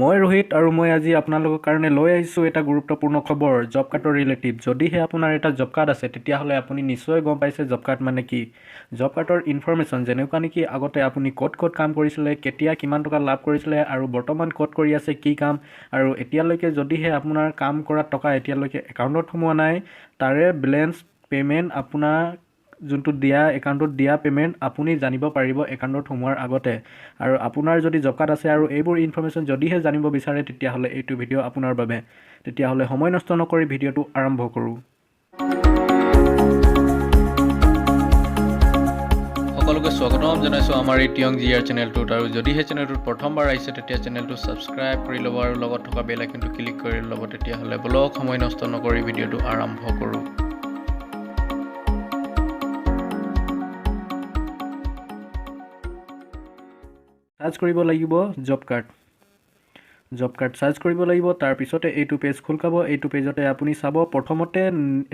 মই ৰোহিত আৰু মই আজি আপোনালোকৰ কাৰণে লৈ আহিছোঁ এটা গুৰুত্বপূৰ্ণ খবৰ জব কাৰ্ডৰ ৰিলেটিভ। যদিহে আপোনাৰ এটা জব কাৰ্ড আছে, তেতিয়াহ'লে আপুনি নিশ্চয় গম পাইছে জব কাৰ্ড মানে কি। জব কাৰ্ডৰ ইনফৰমেশ্যন যেনেকুৱা নেকি আগতে আপুনি ক'ত ক'ত কাম কৰিছিলে, কেতিয়া কিমান টকা লাভ কৰিছিলে আৰু বৰ্তমান ক'ত কৰি আছে, কি কাম, আৰু এতিয়ালৈকে যদিহে আপোনাৰ কাম কৰা টকা এতিয়ালৈকে একাউণ্টত সোমোৱা নাই, তাৰে বেলেঞ্চ পে'মেণ্ট আপোনাৰ যোনটো দিয়া একাউণ্টত দিয়া পে'মেণ্ট আপুনি জানিব পাৰিব একাউণ্টত সোমোৱাৰ আগতে। আৰু আপোনাৰ যদি জব কাৰ্ড আছে আৰু এইবোৰ ইনফৰমেশ্যন যদিহে জানিব বিচাৰে, তেতিয়াহ'লে এইটো ভিডিঅ' আপোনাৰ বাবে। তেতিয়াহ'লে সময় নষ্ট নকৰি ভিডিঅ'টো আৰম্ভ কৰোঁ। সকলোকে স্বাগতম জনাইছোঁ আমাৰ এই টিয়ং জি আৰ চেনেলটোত। আৰু যদিহে চেনেলটোত প্ৰথমবাৰ আহিছে, তেতিয়া চেনেলটো ছাবস্ক্ৰাইব কৰি ল'ব আৰু লগত থকা বেল আইকনটো ক্লিক কৰি ল'ব। তেতিয়াহ'লে বলক, সময় নষ্ট নকৰি ভিডিঅ'টো আৰম্ভ কৰোঁ। চাৰ্চ কৰিব লাগিব job card. Job card search কৰিব লাগিব। তাৰপিছতে এইটো পেজ খোল খাব। এইটো পেজতে আপুনি চাব, প্ৰথমতে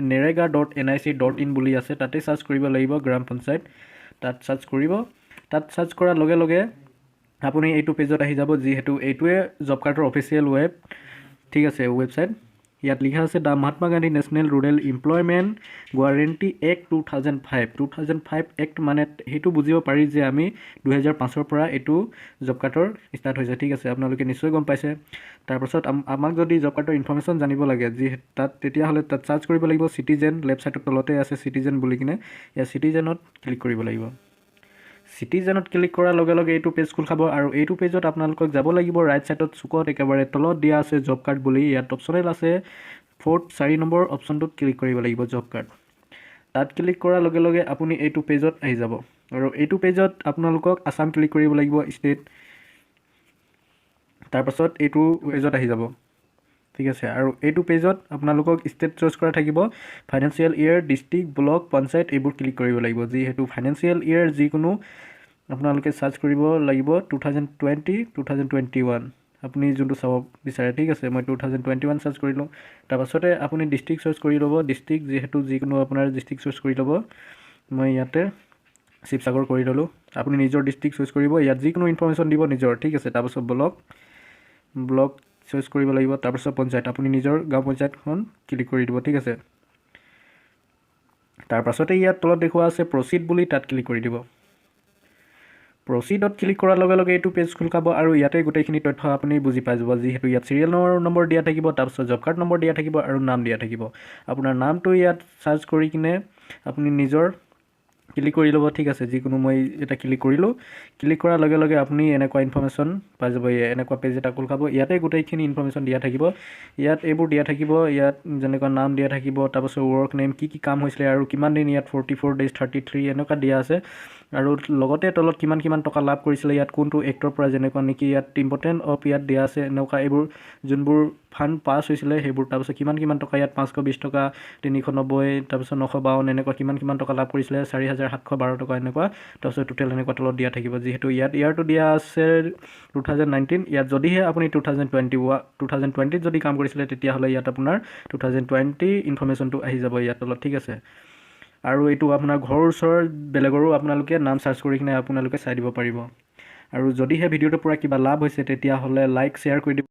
nrega.nic.in বুলি আছে, তাতে চাৰ্চ কৰিব লাগিব। গ্ৰাম পঞ্চায়ত তাত চাৰ্চ কৰিব। তাত চাৰ্চ কৰাৰ লগে লগে আপুনি এইটো পেজত আহি যাব, যিহেতু এইটোৱে জব কাৰ্ডৰ অফিচিয়েল ৱেব, ঠিক আছে, ৱেবছাইট। ইয়াত লিখা আছে, "The Mahatma Gandhi National Rural Employment Guarantee Act 2005"। 2005 Act মানে সেইটো বুজিব পাৰি যে আমি 2005ৰ পৰা এইটো জব কাৰ্ডৰ ষ্টাৰ্ট হৈছে, ঠিক আছে। আপোনালোকে নিশ্চয় গম পাইছে। তাৰপাছত আমাক যদি জব কাৰ্ডৰ ইনফৰ্মেশ্যন জানিব লাগে যি তাত, তেতিয়াহ'লে তাত চাৰ্চ কৰিব লাগিব চিটিজেন। লেফ্ট ছাইডৰ তলতে আছে চিটিজেন বুলি কিনে। ইয়াত চিটিজেনত ক্লিক কৰিব লাগিব। চিটিজেনত ক্লিক কৰাৰ লগে লগে এইটো পেজ খোল খাব আৰু এইটো পেজত আপোনালোকক যাব লাগিব ৰাইট ছাইডত চুকত একেবাৰে তলত দিয়া আছে জব কাৰ্ড বুলি। ইয়াত অপশ্যনেল আছে, ফ'ৰ্থ 4 নম্বৰ অপশ্যনটোত ক্লিক কৰিব লাগিব, জব কাৰ্ড। তাত ক্লিক কৰাৰ লগে লগে আপুনি এইটো পেজত আহি যাব আৰু এইটো পেজত আপোনালোকক আছাম ক্লিক কৰিব লাগিব, ষ্টেট। তাৰপাছত এইটো পেজত আহি যাব, ঠিক আছে। আৰু এইটো পেজত আপোনালোকক ষ্টেট চইচ কৰা থাকিব, financial year, district, block, panchayat এইবোৰ ক্লিক কৰিব লাগিব। যিহেতু ফাইনেন্সিয়েল ইয়েৰ যিকোনো আপোনালোকে চাৰ্চ কৰিব লাগিব 2020, 2021, আপুনি যোনটো চাব বিচাৰে, ঠিক আছে। মই 2021 চাৰ্চ কৰিলোঁ। তাৰপাছতে আপুনি ডিষ্ট্ৰিক্ট চইচ কৰি ল'ব। ডিষ্ট্ৰিক্ট যিহেতু যিকোনো আপোনাৰ ডিষ্ট্ৰিক্ট চইচ কৰি ল'ব। মই ইয়াতে শিৱসাগৰ কৰি ল'লোঁ। আপুনি নিজৰ ডিষ্ট্ৰিক্ট চইচ কৰিব। ইয়াত যিকোনো ইনফৰ্মেশ্যন দিব নিজৰ, ঠিক আছে। তাৰপাছত ব্লক, ব্লক চইচ কৰিব লাগিব। তাৰপাছত পঞ্চায়ত, আপুনি নিজৰ গাঁও পঞ্চায়তখন ক্লিক কৰি দিব, ঠিক আছে। তাৰপাছতে ইয়াত তলত দেখুওৱা আছে প্ৰচিড বুলি, তাত ক্লিক কৰি দিব। প্ৰচিডত ক্লিক কৰাৰ লগে লগে এইটো পেজ খোল খাব আৰু ইয়াতে গোটেইখিনি তথ্য আপুনি বুজি পাই যাব, যিহেতু ইয়াত চিৰিয়েল নম্বৰ দিয়া থাকিব, তাৰপিছত জব কাৰ্ড নম্বৰ দিয়া থাকিব আৰু নাম দিয়া থাকিব। আপোনাৰ নামটো ইয়াত চাৰ্চ কৰি কিনে আপুনি নিজৰ ক্লিক কৰি ল'ব, ঠিক আছে। যিকোনো মই এটা ক্লিক কৰিলোঁ। ক্লিক কৰাৰ লগে লগে আপুনি এনেকুৱা ইনফৰ্মেশ্যন পাই যাব। এনেকুৱা পেজ এটা খোল খাব। ইয়াতে গোটেইখিনি ইনফৰ্মেশ্যন দিয়া থাকিব। ইয়াত এইবোৰ দিয়া থাকিব। ইয়াত যেনেকুৱা নাম দিয়া থাকিব, তাৰপাছত ৱৰ্ক নেম, কি কি কাম হৈছিলে আৰু কিমান দিন, ইয়াত 44 ডেইজ, 33 এনেকুৱা দিয়া আছে। আৰু লগতে তলত কিমান কিমান টকা লাভ কৰিছিলে, ইয়াত কোনটো এক্টৰ পৰা, যেনেকুৱা নেকি ইয়াত ইম্পৰ্টেণ্ট অফ ইয়াত দিয়া আছে। এনেকুৱা এইবোৰ যোনবোৰ ফাণ্ড পাছ হৈছিলে সেইবোৰ, তাৰপিছত কিমান কিমান টকা, ইয়াত 520 টকা, 390, তাৰপিছত 952, এনেকুৱা কিমান কিমান টকা লাভ কৰিছিলে, 4712 টকা এনেকুৱা। তাৰপিছত টোটেল এনেকুৱা তলত দিয়া থাকিব। যিহেতু ইয়াত ইয়াৰটো দিয়া আছে 2019, ইয়াত যদিহে আপুনি 2021, 2020ত যদি কাম কৰিছিলে, তেতিয়াহ'লে ইয়াত আপোনাৰ 2020 ইনফৰ্মেশ্যনটো আহি যাব ইয়াত তলত, ঠিক আছে। আৰু এইটো আপোনাৰ ঘৰৰ ওচৰৰ বেলেগৰো আপোনালোকে নাম চাৰ্চ কৰি কিনে আপোনালোকে চাই দিব পাৰিব। আৰু যদিহে ভিডিঅ'টোৰ পৰা কিবা লাভ হৈছে, তেতিয়াহ'লে লাইক, শ্বেয়াৰ কৰি দিব।